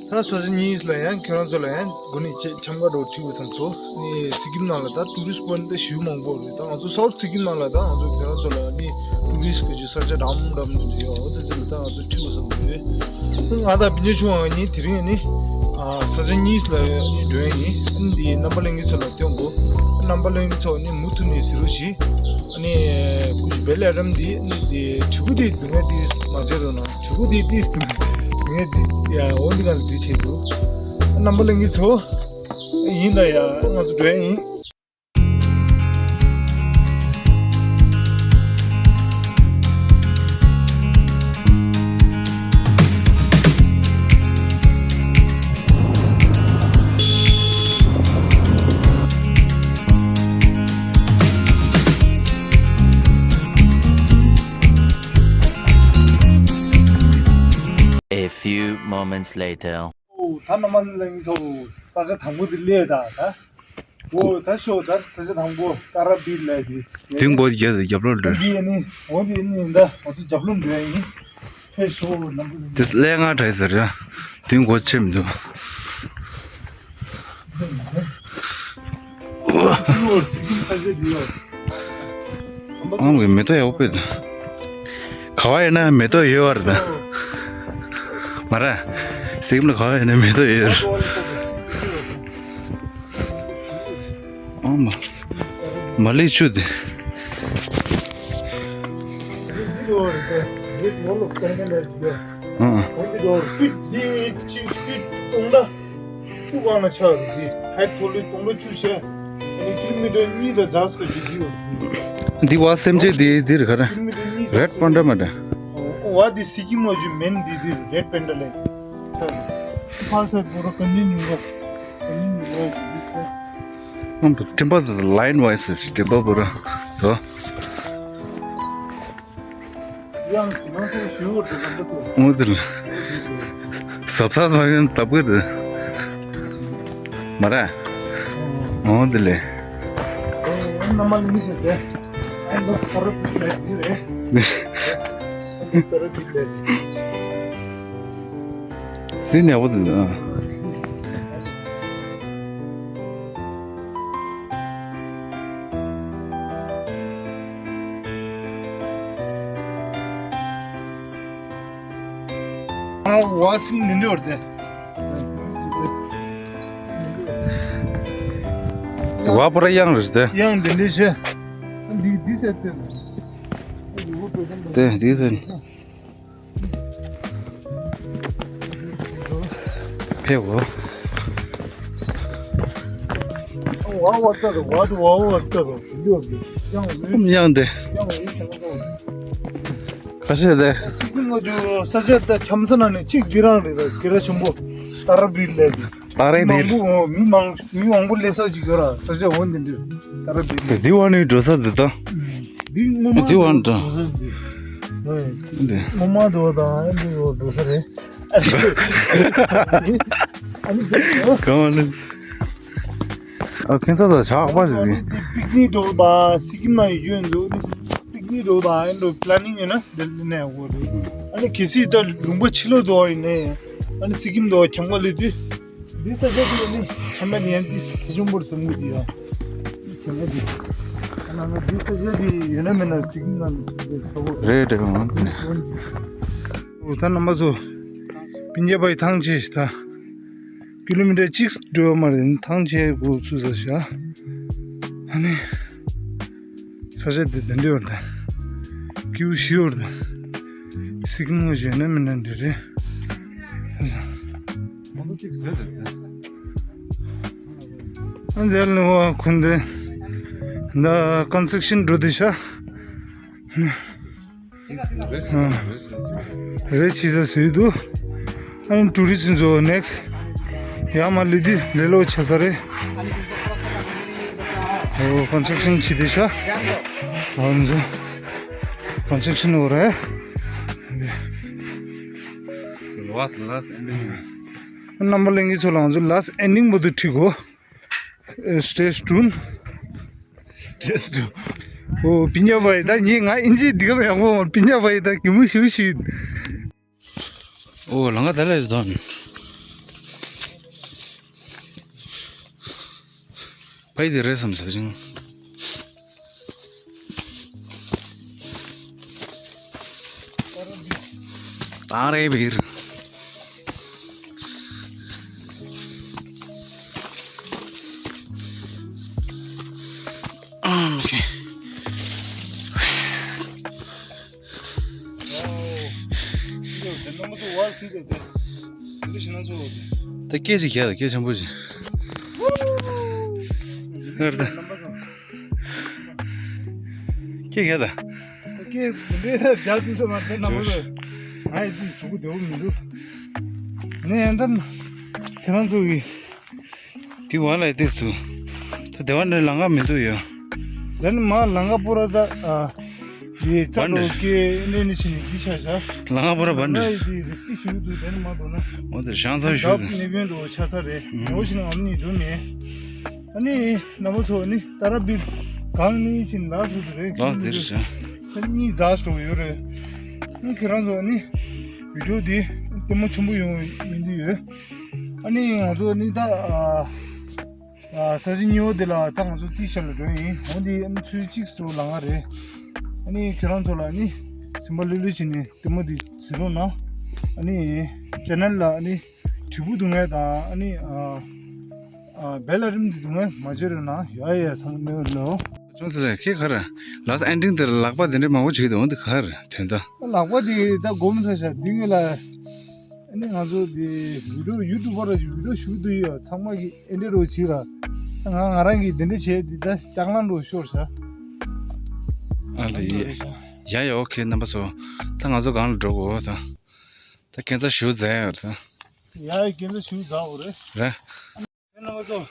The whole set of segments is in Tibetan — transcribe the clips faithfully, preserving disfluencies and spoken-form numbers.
ད་ས་ཆ་གཉིས་ལ་ཡང་ཁྱེད་རང་ཚོ་ལ་ཡང་འགོ་ནས་ཆེ་འཆམ་ག་འགྲོ་ཁྲིད་དགོས་བསམ་སོང་། ནི་སི་ཀིམ་ནང་ལ་ད་ཊུ་རི་སི་པོ་ཨིན་ཊི་ཞེ་པོ་མང་པོ་རེད། ད་ང་ཚོ་སའུ་ཐི་སི་ཀིམ་ནང་ལ་ད་ང་ཚོ་ཁྱེད་རང་ཚོ་ལ་ནི་ཊུ་རི་སི་ཊི་གི་ས་ཆ་འདྲ་མོ་འདྲ་མོ་ཡོད། འོ་དེ་ཚོ་ལ་ད་ང་ཚོ་ཁྲིད་དགོས་བསམ་གྱི་ཡོད། ང་དང་བི་ཉོ་ཆུང་བ་གཉིས་དེ་རིང་ནི་ས་ཆ་གཉིས་ལ་ནི་འགྲོ་ཡ་ཡིན། ཨ་ནི་འདི་རྣམ་པ་ལྷན་རྒྱས་ཚོ་ལ་སྟོན་དགོས། རྣམ་པ་ལྷན་རྒྱས་ཚོ་ནི་མུ་མཐུད་ནས་གཟིགས་རོགས་གྱིས། ཨ་ནི་ཀུ་ཅི་བེལ་ཨེ་ཊམ་འདི་ནི་འདི་གྲི་གུ་འདི་སྡུག་བསྔལ་འདི་མ་བྱེད་རོགས་གནང་། གྲི་གུ་འདི་འདི་སྡུག་བསྔལ་འདི་ཡ་འོ་འདི་ག་ལ་འདི་བྱེད་འདུག། རྣམ་པ་ལྷན་རྒྱས་ཚོ། ཡིན་ད་ཡ་ང་ཚོ་འགྲོ་ཡ་ཡིན། A few moments later. ཨོ། ད་རྣམ་པ་ལྷན་རྒྱས་ཚོ། ས་ཆ་དང་པོ་འདི་སླེབས་ད་ད། ཨོ། ད་ཤོག་ད་ས་ཆ་དང་པོ་ཏཱ་ར་བྷིལ་ལབ་དེ། དུས་འགོ་རྒྱབ་རྒྱབ་ལོག་འགྲོ། འདི་ནི་འོ་འདི་ནི་ད་ང་ཚོ་རྒྱབ་ལོག་འགྲོ་ཡ་ཡིན། ཕེབས་ཤོག་རྣམ་པ་ལྷན་རྒྱས། དེ་སླེབས་སྔ་དྲགས་ཟེར་ཡ། དུས་འགོ་ཆེ་མི་འདུག། ཨང་གི་མེ་ཏོག་ཡག་པོ་སྤོས་འདུག། ག་བ་ཡིན་ན་མེ་ཏོག་ཡོད་པ་རེད་ད། མ་ར། སེམས་ལ་ག་བ་ཡིན་ན་མེ་ཏོག་ཡོད་རེད། ཨང་མ། མ་ལི་ཆུ་དེ། ཨང་། ཧའེཊ་དེ་ལོ་ཕིཊ་གཅིག་ཕིཊ་སྟོང་ཕྲག་བཅུ་གང་ལ་ཆགས་རེད། འདི་ཧའེཊ་མཐོ་ལོས་སྟོང་ཕྲག་བཅུ་བྱས། ཨ་ནི་ཀི་ལོ་མི་ཊར་གཉིས་དང་ཛ་སྐོར་ཅིག་འདི་ཡོད་རེད། འདི་བ་སེམས་ཅན་འདི་འདི་རེད་ག་རེ། ཀི་ལོ་མི་ཊར་གཉིས་དང་རེཌ་པན་ཌ་མ་རེད། བ་འདི་སི་ཀིམ་ལོ་ཅིག་མེན་འདི་འདི་རེད་པན་ཌ་ལས། ཕར་ཚུར་པོ་ར་ག་ནི་ཉུང་ར། ག་ནི་ཉུང་ར་ཞིག་འདི་ཚོ། ཨམ། ཊིམ་པར་ལའིན་ཝའི་སི་ཊིམ་པར་པོ་ར་དོ། ཡང་ང་ཚོ་ཞུ་བར་དུ་ལམ་པ་ཚོ། འོ་དེ་ལ། ཟབ་ཚགས་མ་ཡོང་ལྟ་བུ་རེད། མ་ར། འོ་དེ་ལས། ཨེ་ནམ་མ་ལི་མི་ཟེར་ཏེ། ཨེ་འདི་ཁ་རུ་ཏི་ལས་ཏི་རེད། ཁ་རུ་ཏི་ལས་ཏི། སི་ནས་འོ་དེ་ལས། ཨ་བ་སིན་ནི་འདྲ་བར་ཏེ། བ་པོ་ར་གཡང་རེད་ཏེ། གཡང་འདི་འདྲ་ཤེས། འདི་འདི་ཟེར་ཏེ། ཏེ་འདི་ཟེར། ཕེབས་འོ། ཝ་ཝ་ལྟ་རུ་ཝ་དུ་ཝ་ཝ་ལྟ་རུ་ཡོད་ཀྱི་ཡང་ཡོད། ཡང་དེ། ཡང་ཡོད་ཀྱི་ཡང་ཡོད། ཁ་ཤས་དེ། སི་ཀིམ་ལོ་ཅུ་ས་ཆ་ད་ཁྱམས་ས་ན་ནི་གཅིག་གི་རང་རེད། ད་གི་ར་ཆེན་པོ་ཏཱ་ར་བྷིལ་ལས་ཀྱི། ཏཱ་ར་བྷིལ། མང་པོ་མི་མང་མི་མང་པོ་ལས་ས་ཅིག་ཡོད་ར། ས་ཆ་འོ་འདི་འདྲ་ཏཱ་ར་བྷིལ། དེ་དེ་བ་ནི་འགྲོ་ས་འདི་ད། འདི་ངོ་མ་དེ་བ་འགྲོ་ས་འདི། ངོ་མ་འགྲོ་ས་འདི་ངོ་མ་འགྲོ་ས་རེད། གང་ལ། ཨ་ཁྱེད་ཚོ་ད་ཇག་པ་ཞིག་རེད། པིག་ནིག་འགྲོ་དང་སི་ཀིམ་ན་ཡོད་འདུག། པིག་ནིག་འགྲོ་དང་ཨེ་འགྲོ་པི་ལ་ནིང་ཡོད་ན་འདི་ནས་འོ་རེད། ཨ་ནི་གལ་སྲིད་ད་ལུང་པ་ཕྱི་ལོགས་འགྲོ་བ་ཡིན་ན་ཨ་ནི་སི་ཀིམ་འགྲོ་ཁྱམས་ཁ་ལས་དུས་འདི་ས་ཆ་དེ་ནི་ཁྱམས་ཁ་ནི་ཡང་འདི་གལ་ཆེན་པོར་བཟུང་གི་འདུག་ཡ། ཁྱམས་ཁ་འདི་ཨ་ན་ང་འདི་ས་ཆ་དེ་ཡོད་ན་མེད་ན་སི་ཀིམ་ན་འདི་ཁ་བོ་རེད་དྲན་ང་འདི་ནས། ད་རྣམ་པ་ཚོ། པིན་ཇ་བའི་ཐང་ཆེན་ཞིག་ད། ཀི་ལོ་མི་ཊར་གཅིག་འགྲོ་བ་མ་རེད། ཐང་ཆེན་སྒོ་ཚུགས་ས་ཞག། ཨ་ནི། ས་ཆ་འདི་འདི་འདྲ་བར་ད། ཀིའུ་ཞི་བར་ད། སི་ཀིམ་ངོ་བྱས་ན་མི་ན་འདི་རེད། ཨ་འདི་ལ་བ་ཁུན་ཏེ། ད་ཀོན་སི་ཊྲག་ཤན་འགྲོ་དུས་ཤག། རེ་ཆི་ས་སུས་དུ། ཨན་ཊུ་རི་སི་ཚོ་ནེག་སི་ཡ་མ་ལི་དི་ལེ་ལོ་ཆ་ས་རེ། ཨོ་ཀོན་སི་ཊྲག་ཤན་ཆི་དི་ཤ། ཨོ་ནི་ཚོ་ཀོན་སི་ཊྲག་ཤན་འོ་རེ། རྣམ་པ་ལྷན་རྒྱས་ཚོ་ལ་ང་ཚོ་ལཱ་སི་ཊི་ཨེན་ཌིང་བར་དུ་ཁྲིད་གོ། Stay tuned. Stay tuned. ཨོ་པིན་ཇ་བའི་ད་ངས་ང་ཨིན་ཇི་འདི་ག་མ་ཡག་པོ། པིན་ཇ་བའི་ད་གི་མུ་ཤིའུ་ཤིའུ། ཨོ་ལང་ཀ་ད་ལས་དོན། ཕ་ཡི་དེ་རེད་བསམ་ཟེར་ཅིང་། ཏང་རེ་བིར། ཨམ་ཁེ། ད་སྐད་ཅིག་རྒྱག་དང་། སྐད་ཆེན་པོ་ཅིག། ཧར་ད། སྐད་རྒྱག་དང་། སྐད་འདི་རྒྱག་ཐུབ་ས་མ་རེད། རྣམ་པ་ཚོ། ང་ཡི་འདི་གཟུགས་པོ་བདེ་པོ་མི་འདུག། ནས་ཡང་ད་ཁྱེད་རང་ཚོ་གི། དེ་བ་ལ་དེ་ཚུ། ད་དེ་བ་ནས་ལམ་ཁ་མི་འདུག་ཡོད། ད་ནི་མ་ལམ་ཁ་པོ་ར་ད། ཨ། དེ་རྩ་འགྲོ་སྐྱེ་གནས་ནི་ཕྱིན་ནི་འདི་ཆ་ཆ། ལམ་ཁ་པོ་ར་བ་འདི། ང་ཡི་དེ་རི་སྐྱེ་ཞུ་འདུག། དེ་ནི་མ་འགྲོ་ན། འོ་དེ་ཤང་ཚ་ཞུ་འདུག། ནི་བོན་འགྲོ་ཆ་ཚ་རེད། ཨུམ། ཉོ་ཞིག་ནི་འོམ་ནི་འགྲོ་མེད། ཨ་ནི་རྣམ་པ་ཚོ་ནི་ཏཱ་ར་བིར་གངས་ནི་ཕྱིན་ལ་སུ་དུ་རེད། ལ་དེ་རེད་ཤག། ཨ་ནི་རྫ་སོ་ཡོད་རེད། ཨ་ཁྱེད་རང་ཚོ་ནི་བི་ཌིའོ་དེ་ལྟད་མོ་ཆེན་པོ་ཡོང་མི་འདུག་ཡོད། ཨ་ནི་ང་ཚོ་ནི་ད། ཨ། ས་ཆ་གཉིས་པོ་དེ་ལ་ད་ང་ཚོ་ཏི་ཤ་ལ་འགྲོ་ཡིན། འོ་འདི་ཨ་ནི་ཚུལ་གཅིག་སུ་ལ་ང་རེད། ཨ་ནི་ཁྱེད་རང་ཚོ་ལ་ཨ་ནི་སེམས་པ་ལྷོད་ལྷོད་བྱས་ནས་ལྟད་མོ་འདི་གཟིགས་རོགས་གནང་། ཨ་ནི་ཅེ་ནལ་ལ་ཨ་ནི་དྲིལ་བུ་རྡུང་ཡས་དང་ཨ་ནི་ཨ་ཨ་བེལ་ཨ་རིམ་འདི་རྡུང་ཡས་མ་བརྗེད་རོགས་གནང་། ཡ་ཡ་ཚང་མ་གནས་ལོ། ཅུང་ཟད་ལ་ཁྱེད་ག་རེ་ལགས་ཨན་ཏིང་དེར་ལག་པ་དེ་འདྲ་མང་པོ་བྱེད་ཀྱི་འདུག། འོ་འདི་ག་རེ་དོན་དག། ལག་པ་དེ་ད་སྒོམ་ས་ཤ་འདི་ངེད་ལ། ཨ་ནི་ང་ཚོ་འདི་བི་ཌིའོ་ཡུ་ཊུབ་པར་བི་ཌིའོ་ཞུ་འདུག་ཡོད། ཚང་མ་གི་ཨེ་འདྲ་རོ་བྱེད་ལ། ང་ང་རང་གི་འདི་འདྲ་བྱས་འདི་ད་ལྕགས་ལམ་རོ་ཤོར་ཤག། ཨ་ལེ། ཡ་ཡ་ཨོ་ཁེ་རྣམ་པ་ཚོ། ད་ང་ཚོ་སྒང་ལ་འགྲོ་དགོས་ད། ད་ཁྱེད་ཚོ་ཞུ་མཛད་ཡོད་རེད་ད། ཡ་ཡ་ཁྱེད་ཚོ་ཞུ་མཛད་འོ་རེད། རེད། ཨེ་རྣམ་པ་ཚོ།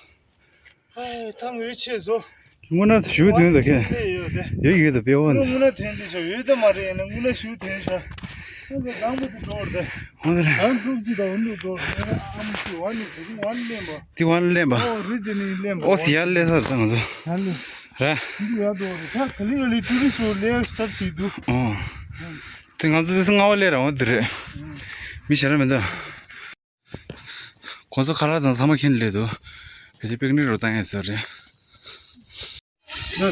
ཨེ་ཐང་འོད་ཆེ་བཟོ། དངོས་གནས་ཞུ་དོན་ད་ཁེ། ཡོད་ཡོད་ད་པེ་བོ་ནི། དངོས་གནས་དོན་དེ་ཤ་ཡོད་ད་མ་རེད། ཡིན་ན་དངོས་གནས་ཞུ་དོན་ཤ། ཨེ་ད་གང་པོ་དེ་འགྲོ་བར་ད། ཧོ་ད་རེད། གང་འགྲུབ་ཅི་ད་འོ་འདུག་འགྲོ་བར། ཨེ་ཨ་མ་ཤི་བ་ནི་དེ་རིང་བ་ནི་ལེན་པ། དེ་བ་ནི་ལེན་པ། ཨོ་རི་དེ་ནི་ལེན་པ། ཨོ་སི་ཡར་ལེན་ས་ད་ང་ཚོ། ཡར་ལེན། རེད། འདི་ཡར་འགྲོ་བར་ད་ག་ལི་ག་ལི་ཊུ་རི་སི་ལེན་སི་ཊར་བྱེད་འདུག། ཨོ། དེ་ང་ཚོ་དེ་སྔ་བ་ལས་རང་བ་དེ་རེད། མི་ཞེ་དྲག་མི་འདུག། ཁོང་ཚོ་ཁ་ལག་དང་ཚང་མ་ཁྱེར་ནས་སླེབས་འདུག། ཕལ་ཆེར་པིག་ནིག་རུ་བཏང་ཡས་ཟེར་རེད།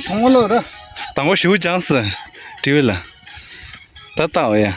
ཚང་མ་ལོ་ར། དང་པོ་ཞུ་ཅང་སི་ཊི་ཝི་ལ། ད་ལྟ་འོ་ཡ།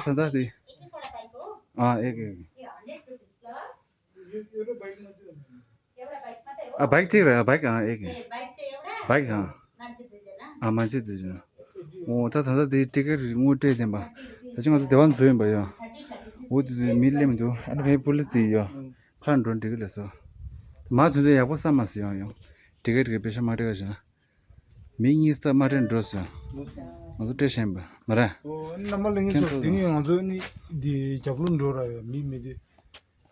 ད་ད་ད་དེ། ཨ་ཨེ་གེ། ཨ་བའིག་གཅིག་རེད། ཨ་བའིག་ཨ་ཨེ་གེ། བའིག་ཨ། ཨ་མ་ཚེ་དུས་ཆེན། ཨོ་ད་ད་ད་དེ་ཊི་ཀེ་ཊི་དངུལ་སྤྲད་བསྡད་པ། ད་ཅི་ང་ཚོ་དེ་བ་འཛུལ་ཡིན་པ་ཡ། འོ་དེ་དེ་མི་སླེབས་མི་འདུག་ཨ་ནི་ཕའི་པུ་ལིས་དེ་ཡོད། ཕར་འགྲོ་འགྲིག་གི་ལས་སོ། མ་དོན་དུ་ཡག་པོ་བསམ་མ་སོང་ཡོང་ཡོང་། འགྲིག་གི་འགྲིག་གི་པེ་ཤ་མ་སྤྲད་ག་བྱས་ན། མི་གཉིས་ལྟ་མ་དྲན་འགྲོ་ཟེར། ང་ཚོ་སྤྲད་ཤེས་པ་མ་རེད། ཨོ་རྣམ་པ་ལྷན་རྒྱས་ཚོ་ཁྱེད་ཚོ་དེ་ངས་ང་ཚོ་ནི་འདི་རྒྱབ་ལོགས་འགྲོ་ར་ཡོད་མི་མི་དེ།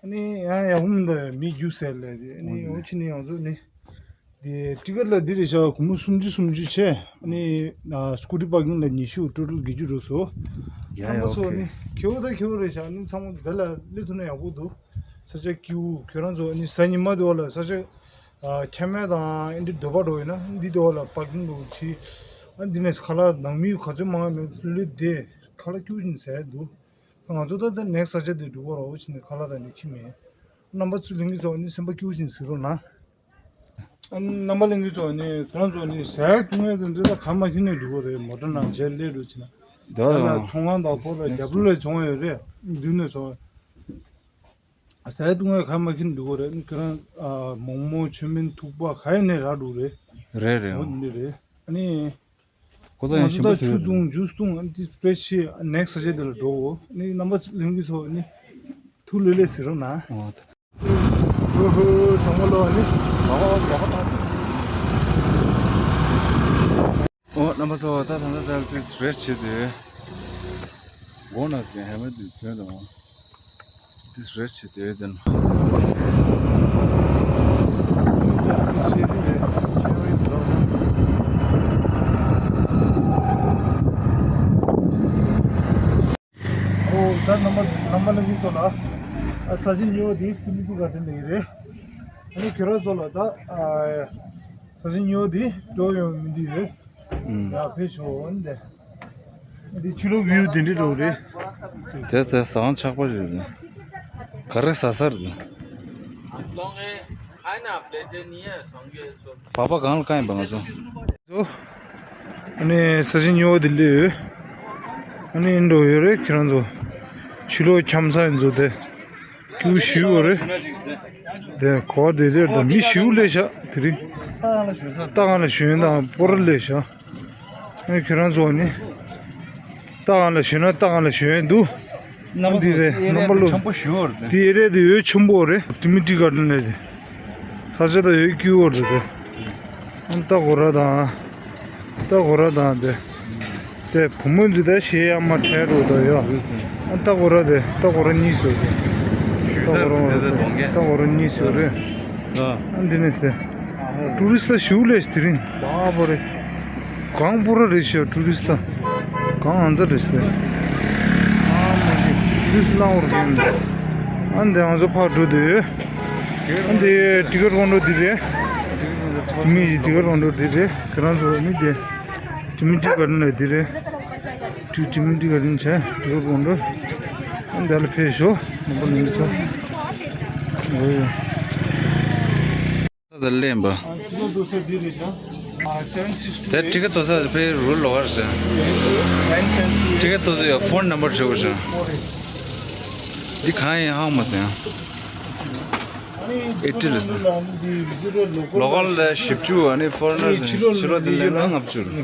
ཨ་ནི་ཡང་ཡག་པོ་མི་འདུག་མི་རྒྱུགས་ཟེར་ལས་དེ་ཨ་ནི་ཨོ་ཨོ་ཅི་ནི་ང་ཚོ་ནི། དེ་ཊི་ཀེ་ཊི་ལ་འདི་རེད་ཤག་སྒོར་མོ་སུམ་ཅུ་སུམ་ཅུ་བྱས་ཨ་ནི་སྐུ་ཊི་པར་ཀིང་ལ་ཉི་ཤུ་ཊོ་ཊལ་བརྒྱད་ཅུ་འགྲོ་སོང་། ཡ་རྣམ་ཡ་པ་ཚོ་ཨོ་ནི་ཁེ། ཁེ་བོ་ད་ཁེ་བོ་རེད་ཤག་ཨ་ནི་ཚང་མ་དེ་ལ་སླེབས་ཐུབ་ན་ཡག་པོ་འདུག་ས་ཆ་སྐྱིད་པོ་ཁྱོད་རང་ཚོ་ཨ་ནི་གཟའ་ཉི་མ་དེ་བ་ལ་ས་ཆ། ཨ་ཁྱམས་མེད་དང་ཨེ་འདྲ་འདོད་པ་འགྲོ་ཡིན་ན་འདི་འདོད་པ་ལ་པར་ཀིང་འགྲོ་གི་ཨ་འདི་ནས་ཁ་ལག་ནང་མི་ག་ཚོད་མང་མེད་ལུས་བསྡད་ཁ་ལག་སྐྱིད་པོ་ཞིག་ཟས་འདུག་ང་ཚོ་ད་ལྟ་ནེག་ས་ཆ་དེ་འགྲོ་གི་རོགས་ཕྱིན་ནས་ཁ་ལག་དང་ནི་ཁྱིམ་མེད། རྣམ་པ་ཚོ་ལྷན་རྒྱས་ཚོ་ནི་སེམས་པ་སྐྱིད་པོ་ཞིག་གཟིགས་རོགས་གནང་། རྣམ་པ་ལྷན་རྒྱས་ཚོ་ནི་ཁོ་རང་ཚོ་ནི་ཟས་བཏུང་ཡས་དེ་འདྲ་ད་ག་མ་ཤེས་ནས་འགྲོ་གི་རེད། མོ་ཊ་ནང་མཇལ་སླེབས་འགྲོ་ཕྱིན་ན་ད་ལ་ཚོང་ཁང་དང་ཕོ་ལ་རྒྱབ་ལོགས་ལ་ཚོང་ཡོད་རེད། མདུན་ནས་ཚོང་། ཟས་བཏུང་བའི་ཁ་མ་ཁྱིམ་འདུག་གོ་རེད། ཁྱོད་རང་ཨ་མོག་མོག་ཆུ་མིན་ཐུག་པ་ག་ཡིན་ནས་རག་འགྲོ་རེད། རེད་རེད། འོ་འདི་རེད། ཨ་ནི་ཁོ་ཚོ་ཡང་ང་ཚོ་ཞིམ་པོ་ད་ཆུ་བྱེད་འདུག་འདུག་ཇུས་བཏུང་ཨ་ནི་ཕེ་ཤི་ནེག་སི་ཆ་དེ་ལ་འགྲོ་འོ། ཨ་ནི་རྣམ་པ་ལྷན་རྒྱས་ཚོ་ཨ་ནི་ཐུགས་ལྷོད་ལྷོད་ཟེར་རོགས་གནང་། འོ་ད། ཧོ་ཧོ་ཚང་མ་ལོ་ཨ་ནི། ཨོ་རྣམ་པ་ཚོ་ད་ད་ད་ད་ཏིས་རེད་བྱེད་དེ། མགོ་ན་ཟིན་ཧེ་མ་དུས་ཐོན་དང་། ཏིས་རེད་བྱེད་དེ་དེ་ན། ཨོ་ད་རྣམ་པ་རྣམ་པ་ལྷན་རྒྱས་ཚོ་ལ་ཨ་ས་ཆ་ཉོ་བ་དེ་ཀི་མི་ཏི་ག་དེ་ནས་རེད། ཨ་ནི་ཁྱོད་རང་ཚོ་ལ་ད་ཨ་ས་ཆ་ཉོ་བ་དེ་འགྲོ་ཡོང་མི་འདི་རེད། ཨུམ། ཡ་ཕེབས་ཤོག་འདི། འདི་ཕྱི་ལོགས་བིའུ་དེ་འདྲ་འགྲོ་རེད། དེ་དེ་ཟ་ཁང་ཆགས་པ་རེད། ག་རེ་ཟ་ས་རེད། पापा कहाँ लगाए बंगा जो। ཨ་ནི་ས་ཆ་ཉོ་བ་དེ་སླེབས་ཡོད། ཨ་ནི་འགྲོ་ཡོད་རེད་ཁྱེད་རང་ཚོ། ཕྱི་ལོགས་འཁྱམ་ས་ཡིན་ཚོ་དེ། ཀྱུ་ཞིའུ་རེད། དེ་གོ་བ་དེ་དེར་དང་མི་ཞིའུ་ལས་ཤག་དེ་རིང་། ལྟ་གང་ལ་ཞོན་དང་པོ་ར་ལས་ཤག་ཨ་ནི་ཁྱེད་རང་ཚོ་ནི། ལྟ་གང་ལ་ཞོན་ན་ལྟ་གང་ལ་ཞོན་འདུག་རྣམ་པ་ལོ། ཆེན་པོ་ཞུ་བར་དེ། དེ་རེད་དེ་ཡོད་ཆེན་པོ་རེད། ཏི་མི་ཏི་ག་ནས་དེ། ས་ཆ་དང་ཡོད་ཀྱི་བར་དེ་དེ། ཨ་ལྟ་གོ་ར་དང་། ལྟ་གོ་ར་དང་དེ། དེ་བུ་མོ་འདི་དེ་ཞེ་ཡ་མ་ཁྲལ་རོ་དང་ཡོད། ཨ་ལྟ་གོ་ར་དེ་ལྟ་གོ་ར་གཉིས་སོ་དེ། ལྟ་གོ་ར་དེ་ལྟ་གོ་ར་གཉིས་སོ་རེད། ཨ་འདི་ནས་སེ། ཊུ་རི་སི་ཊ་ཞུ་ལས་དེ་རིང་། བ་བོ་རེད། གང་པོ་ར་རེད་ཤག་ཊུ་རི་སི་ཊ། གང་ཨང་ཙ་རེད་ཤག་ཊུ་རི་སི་ཊ་སྣང་བར་གྱིན། ཨ་འདི་ང་ཚོ་ཕར་འགྲོ་དུས། ཨ་འདི་ཊི་ཀེ་ཊི་ཀོན་ཊོ་འདི་རེད། མི་ཡི་ཊི་ཀེ་ཊི་ཀོན་ཊོ་འདི་རེད། ཁྱེད་རང་ཚོ་མི་དེ། ཊི་མི་ཊི་ག་ནས་འདི་རེད། ཊི་ཊི་མི་ཊི་ག་ནས་བྱས་ཊི་ཀེ་ཊི་ཀོན་ཊོ། ཨ་འདི་ལ་ཕེབས་ཤོག་ནམ་པ་ནས་ཚོ། འོ་ཡ། ད་ལེན་པ། ད་ཊི་ཀེ་ཊི་ཏོ་ས་ཕའི་རུལ་ལོག་ར་ཟེར། ཊི་ཀེ་ཊི་ཏོ་ས་ཡ་ཕོན་ནམ་པར་བྱོས་ཟེར། འདི་གང་ཡིན་ཧང་མ་ཟེར། ཨེ་ཊི་རེད་ཟེར། ལོ་ཀལ་ལ་བཞི་བཅུ། ཨ་ནི་ཕོ་རེ་ནར་ཕྱི་ལོགས་འདི་ལེན་ན་ལྔ་བཅུ་རེད།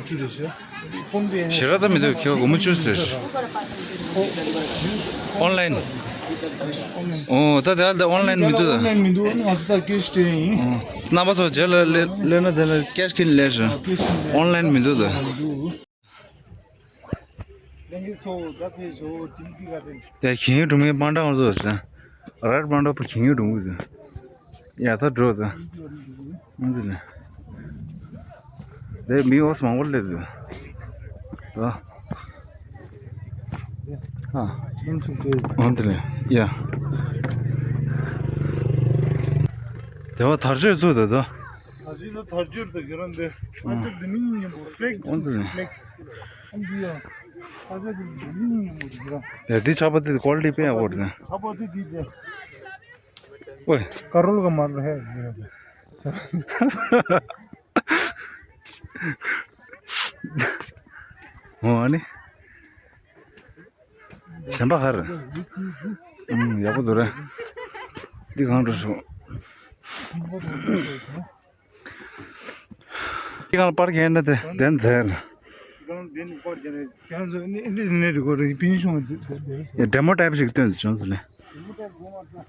ཞེ་དྲག་ད་མི་འདུག་ཁྱེད་སྒོར་མོ་བཅུ་ཟེར། ཨོན་ལན། ཨོ་ད་དེ་ཨ་ད་ཨོན་ལན་མི་འདུག་ད། ཨོན་ལན་མི་འདུག་ང་ཚོ་ད་ཀེ་ཤི་སྤྲད་ཡིན། རྣམ་པ་ཚོ་རྗེས་ལ་སླེབས་ན་དེ་ལ་ཀེ་ཤི་ཁྱེར་ནས་སླེབས་ཤོག་ཨོན་ལན་མི་འདུག་ད། ལྷན་རྒྱས་ཚོ་ད་ཕེབས་ཤོག་ཊི་མི་ཊི་ག་ནས། དེ་ཁྱེད་སྒྲུང་མའི་པང་ཀྲང་བཟོ་ཟེར། ར་པང་ཀྲང་པོ་ཁྱེད་སྒྲུང་གི་ཟེར། ཡ་ད་འགྲོ་ད། ཨང་ཙི་ལེ། དེ་མི་འོ་མང་པོ་སླེབས་འདུག་ཨ། ཨང་ཙི་ལེ། ཡ། དེ་བ་དར་ཆོས་ཚུགས་ད་ད། ད་ཅི་ད་དར་ཆོས་ད་གི་རང་དེ། ཨང་ཙི་ལེ། ཨང་ཙི་ལེ། ཡ་འདི་ཆགས་པ་འདི་ཀོ་ལི་ཊི་དཔེ་ཡག་པོ་རེད། ཆགས་པ་འདི་འདི་རེད། ཨོའི། ཀ་རོལ་ག་མ་རེད་ཧེ། འོ་ཨ་ནི། གཞན་པ་ག་རེ། ཨུམ་ཡག་པོ་འདུག་རེད། འདི་གང་འགྲོ་སོང་། དེ་གང་ལ་པར་གྱི་ཡིན་ན་དེ་བདེན་ཟེར། གང་འདི་ནི་པར་རྒྱབ་ནས་ཁྱེད་ཚོ་ནི་ཨེ་འདྲ་ནས་རི་གོ་རི་པིན་ཤོང་འདི་འདི་འདི་རེད། ཡ་ཌེ་མོ་ཊའིབ་ཞིག་སྟོན་བྱུང་ཟེར་ལེ། ཌེ་མོ་ཊའིབ་གོ་མ་ཐོན།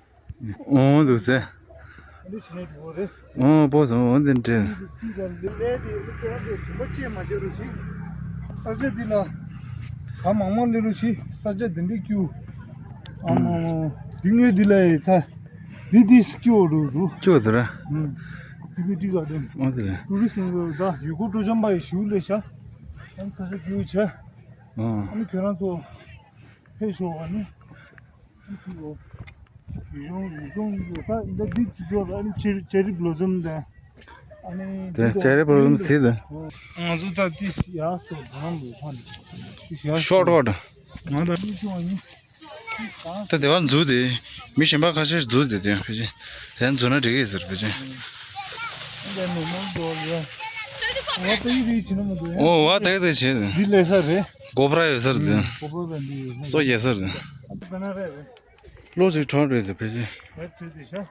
འོང་འདུག་ཟེར། ཨེ་འདྲ་བྱས་ནས་རི་གོ་རེད། འོང་པོ་སོང་འོང་འདི་འདྲ། ཅི་དང་འདི་ལས་དེ་ཨེ་ཁྱེད་ཚོ་དུམ་པ་ཅེས་མ་བྱེད་རོགས་ཞིག་ས་ཆ་འདི་ལ་ག་མང་མང་སླེབས་རོགས་ཞིག་ས་ཆ་འདི་འདྲ་སྐྱུ། ཨ་མ་མ་འདི་ངོས་འདི་ལ་ཡི་ད། འདི་འདི་སྐྱོ་རུ་རུ། སྐྱོ་དུ་ར། ཨུམ། འདི་གི་འདི་ག་དེ། ཨོ་དེ་རེད། ཊུ་རི་སི་ཊི་ལ་ད་ཡུལ་སྐོར་སྤྲོ་འཆམ་པ་ཡི་ཞུ་ལས་ཤ། ཨ་ནི་ས་ཆ་སྐྱོ་བྱས། ཨོ། ཨ་ནི་ཁྱོད་རང་ཚོ་ཕེབས་ཤོག་ཨ་ནི། ཨ་ནི་ཁྱོད་ཚོ་ཡུལ་ལྗོངས་ཡུལ་ལྗོངས་ཡིན་འདུག་ད་འདི་འདི་དུས་ཚོད་ལ་ཨ་ནི་ཅེ་ཅེ་རི་བྷི་ལོ་ཛམ་དང་། ཨ་ནི་དེ་ཅེ་རི་བྷི་ལོ་ཛམ་ཟེར་དེ། ང་ཚོ་ད་ཏིས་ཡག་སོ་གང་འདུག་ཧ་ནི་ཏིས་ཡག་ཤོར་ཊ་ཀཊ། ང་ད་ཏིས་ཤོར་ཨ་ནི། ད་དེ་བ་འཛུལ་ཏེ་མི་གཞན་པ་ཁ་ཤས་འཛུལ་ཏེ་དེ་ཕལ་ཆེར་དེ་འཛུལ་ན་འགྲིག་གི་ཟེར་ཕལ་ཆེར། འོ་བ་དེ་དེ་བྱེད་དེ། འདི་ལས་ས་རེད། གོ་པ་ར་ཡོད་ས་རེད་དེ། གོ་པ་ར་འདི་ཡོད་ས། སོ་རྒྱས་ས་རེད། ཨ་ད་ན་རེད། བློ་ཅིག་གྲོགས་རེད་ཟེར་ཕལ་ཆེར། རེད་ཚུལ་དེ་ཤ།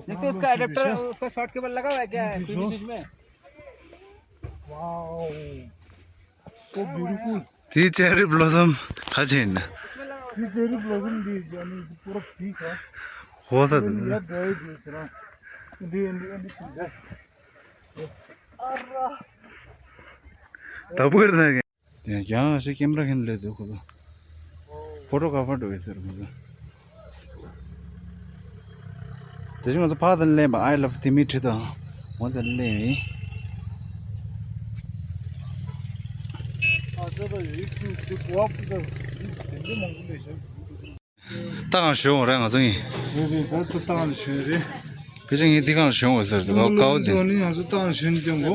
नहीं तो उसका एडेप्टर, उसका शॉर्ट केबल लगा हुआ है क्या है पीवी स्विच में? Wow, so beautiful। དེའི་ཅེ་རི་བྷི་ལོ་ཛམ་ག་ཅིག་ཡིན་ན། དེའི་ཅེ་རི་བྷི་ལོ་ཛམ་འདི་ཡ་ནི་པུ་ར་བི་ཤ། ཧོ་ས་དེ་ནི་ཡ་དགའ་ཡི་དེ་ཟེར་ན། འདི་འདི་འདི་ཅིག་འདི། ཨ་ར། ད་བུར་ན། ཡང་ཞིག་ཀེམ་ར་ཁན་ལས་འདུག་ཁོ་ཚོ། ཕོ་ཊོ་གྷ་ར་ཕར་འགྲོ་ཡི་ཟེར་ཁོ་ཚོ། དེ་བཞིན་ང་ཚོ་ཕ་དང་ལེན་པ་I love Dimitri དང་འོ་དེ་ལེན་ཡིན། ཏང་ཞོན་རེད་ང་ཚོ་ཡིན། རེད་རེད་ད་ད་ཏང་ཞོན་རེད། ཕལ་ཆེར་ངས་འདི་གང་ཞོན་འོ་ཟེར་འདུག་ཀའོ་ཀའོ་དེ། ཚོ་ནི་ང་ཚོ་ཏང་ཞོན་སྟོན་གོ།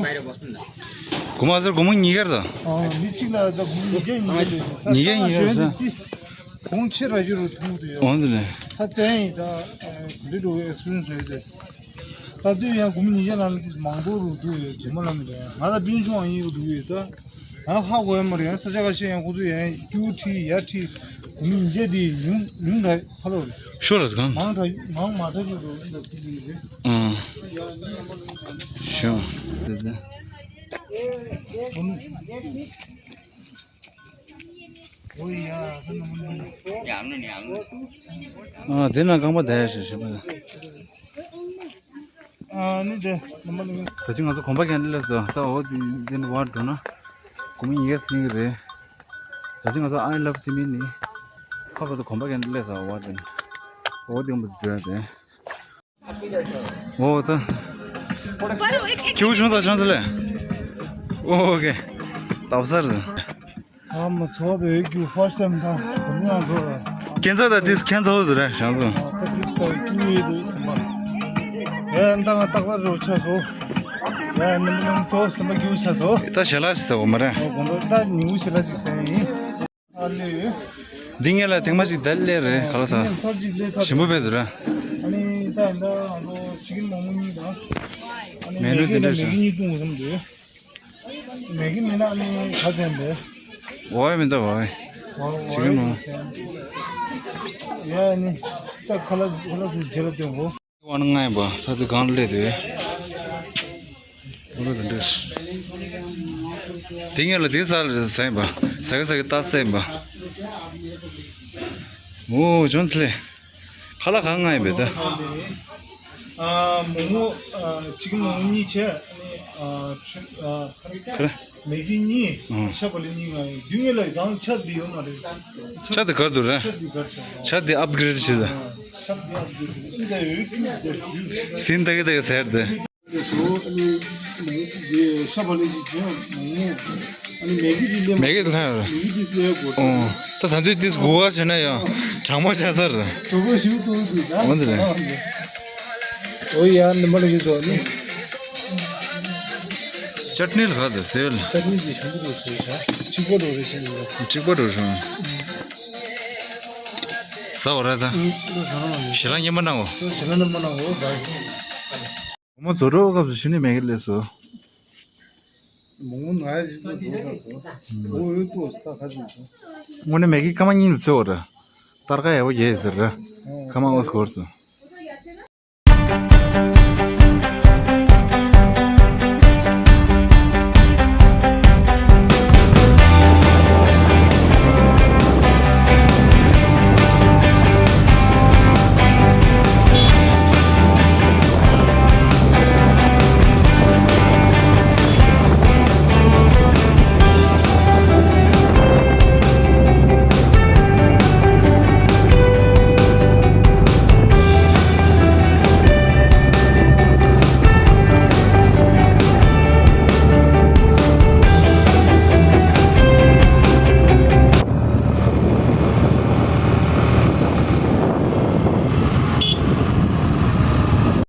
སྒོར་མོ་ཟེར་སྒོར་མོ་ཉིས་བརྒྱ་རེད་ད། ཨ་མི་གཅིག་ལ་ད་སྒོར་མོ་ཉིས་བརྒྱ་ཉིས་བརྒྱ་རེད། ཉིས་བརྒྱ་ཉིས་བརྒྱ་ཟེར། གོང་ཆེ་ར་ཡོད་རུ་ཐུང་དུ་ཡོད། འོང་དུ་ནས། ད་བསྟན་ཡིན་ད་འདི་འགྲོ་ཨེག་སི་པི་རི་ཡན་སི་རེད་དེ། ད་དུས་ཡང་སྒོར་མོ་ཉིས་བརྒྱ་ལ་ལ་དེ་མང་པོ་རུ་འདུག་ཡོད་ཇོ་མོ་ལ་མི་རེད་ང་ལ་སྤུན་ཆུང་ཨ་ཡིན་རུ་འདུག་ཡོད་ད། ང་ཧ་གོ་ཡ་མ་རེད་ཡང་ས་ཆ་ཁ་ཤས་ཡང་ཁོ་ཚོ་ཡང་སྐྱུ་ཁྲི་ཡ་ཁྲི་གུ་མི་ཉིས་བརྒྱ་དེ་ཉུང་ཉུང་ར་ཧ་ལོ་རེད། ཤོ་ར་གང་མང་དྲགས་མང་མ་དྲགས་ཀྱི་རུ་འདུག་ཁུ་ལི་རེད། ཨང་། ཤོ། དེ་དེ། ཨོ་ཡ། ཨ་དེ་ན་རྐང་པ་དེ་ཞེས་ཞེས་པ། ཨ་ནི་དེ་ནམ་པ་ལ། ད་ཅི་ང་ཚོ་གོམ་པ་རྒྱག་འདི་ལས་སོ་ད་འོ་དེ་འདི་ནི་བར་འགྲོ་ན། གོ་མི་ཡེ་སི་ལིང་རེད། ད་ཅི་ང་ཚོ་I love Dimitri ནི། ཁ་བར་དུ་གོམ་པ་རྒྱག་འདི་ལས་སོ་བར་དེ་ནི། འོ་དེ་འབུ་འགྲོ་ཡ་དེ། འོ་ད། ཁྱེའུ་ཆུང་ད་ཆང་ཚ་ལེ། ཨོ་ཨོ་ཀེ། ཏབ་སར། ཨ་མ་ཚོ་དེ་ཀྱུ་ཧྥར་སམ་ད་གོ་ནི་ང་གོ། ཁྱེད་ཚོ་ད་དིས་ཁྱེད་ཚོ་དུ་ར་ཤང་ཚོ། ཨ་ད་དིས་ད་ཀྱུ་ཡེ་དུ་སམ་པ། ཡ་ད་ང་ཏག་ལ་རོ་ཆ་སོ། ཡ་ནམ་ནམ་ཚོ་སམ་པ་ཀྱུ་ཆ་སོ། ད་ཞེ་ལ་ཞིག་ཟེར་བ་མ་ར། ཨོ་གོ་ད་ཉིའུ་ཞེ་ལ་ཞིག་ཟེར་ཡིན། ཨ་ལེ། འདི་ངས་ལ་ཐེངས་མ་ཞིག་བསྡད་སླེབས་རེད་ག་ལ་ས། ཚར་གཅིག་སླེབས་ཚར། ཞིམ་པོ་བས་འདུག་ར། ཨ་ནི་ད་ཡིན་ད་ང་ཚོ་ཅི་ཀིན་མོག་མོག་གཉིས་དང་། ཨ་ནི་མེ་ནུ་མེ་གི་དེ་འདྲ་ནས་མེ་ཞིག་གི་གཉིས་བཏུང་བསམ་འདུག་མེ་གི་མེ་ན་ཨ་ནི་ག་ཚན་པས། འོ་ཡ་མི་འདུག་འོ་ཡ། ཅི་ཀིན་མོག་ཡ་ཨ་ནི་ད་ཁ་ལག་ཁ་ལག་སུ་རྗེས་ལ་སྟོན་གོ། ཝ་ན་ང་ཡིན་པ་ས་དེ་གང་སླེབས་དེ། འོ་དེ་འདྲ། དེ་ངས་ལ་དེ་ས་ལ་ཟ་ཡིན་པ་ཟ་གི་ཟ་གི་ལྟ་ས་ཡིན་པ། འོ་ཅོན་ཚ་ལེ། ཁ་ལག་གང་ང་ཡིན་པས་ད། ཨ་མོག་མོག་ཨ་ཅི་ཀིན་མོག་མོག་གཉིས་བྱས་ཨ་ནི་ཨ་ཁྲི་ཨ་ཁ་རེ། མེ་གི་གཉིས། ཨང་། ཤ་བ་ལི་གཉིས་ང་ཡིན། དུས་ངེས་ལ་གང་ཆ་འདི་ཡོད་མ་རེད། ཆ་འདི་གར་འདུག་རེད། ཆ་འདི་གར་ཆ་སོང་། ཆ་འདི་ཨབ་གི་རེད་བྱེད་ད། ཆ་འདི་ཨབ་གི་རེད་འདི་ད་ཡོད་ཀྱི་འདི་ད་ཡོད། ཟིན་ད་གི་ད་གི་ཟེར་ཏེ། སོ་ཨ་ནི་མེ་གི་འདི་ཤ་བ་ལི་གི་གྱོན་མང་མོ། ཨ་ནི་མེ་གི་འདི་ལེན་མེ་གི་ལྷ། མེ་གི་འདི་ལེན་དགོས། ཨོ། ད་ད་དུས་དུས་སྒུག་བ་བྱས་ན་ཡང་གྲང་མོ་ཆགས་ཚར། གྲོགས་པོ་ཞིག་ཏུ་འདུག་ད། འོ་འདི་རེད། འོ་ཡ་ནི་མ་ལ་གི་ཚོ་ནི། ཅཊ་ནི་ལ་ག་དེ་ཟེར་ལ། ཅཊ་ནི་དེ་ཞིམ་པོ་འདུག་ཟེར་ཤག་གཅིག་པོ་འགྲོ་རེ་ཞིམ་པོ་འདུག་གཅིག་པོ་འགྲོ་ཤོག་ཟ་འོ་ར་ད། ཞེ་དྲག་ཉན་པ་གནང་གོ། ཞེ་དྲག་ཉན་པ་གནང་གོ་ད། མོ་མཛོ་གྲོགས་སྐབས་སུ་ཞུ་ནི་མེ་གི་ལས་སོ། མོ་མོ་ང་ཡ་ཞིག་ཏུ་འགྲོ་ས་སོ། འོ་ཡོད་ཏོ་ས་ཁ་ཅིག་སོ། དངོས་གནས་མེ་གི་སྐར་མ་གཉིས་ལ་ཚོད་འོ་ར། སྟར་ཀ་ཡག་པོ་རྒྱས་ཟེར་ར། སྐར་མ་ཨོ་སྐོར་སོ།